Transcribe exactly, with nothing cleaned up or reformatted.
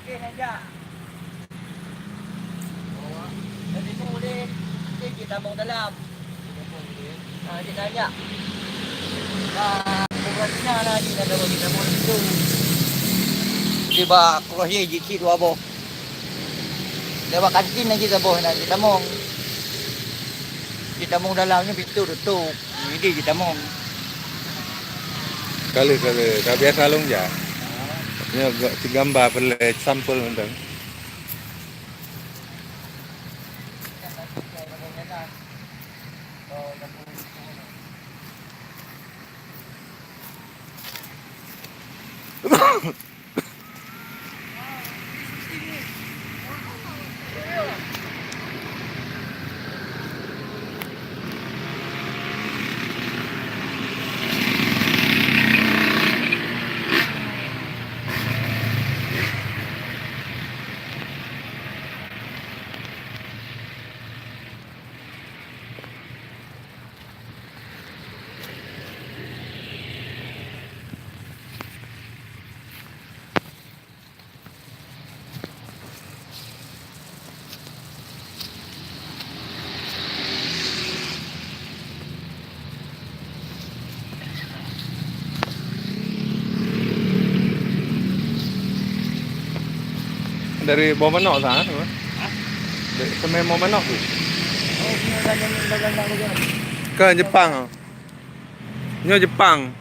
Oke, nanjak. Jadi tu boleh, boleh kita mau dalam. Ha, dia tanya. Bah, bukan Cina lah, dia dah tahu kita mau itu. Dia bah, cross dia, jicik dua boh. Lewat kantin lagi saboh na jitamong. Jitamong dalam ni pintu tutup. Jadi jitamong. Kali-kali, dah biasa long ja. Nya ga-, si gambar peureulèe sampel mantong. Dari boh manok sa, ha? Dari semen boh manok tu. Ke Jepang. Nyoe Jepang.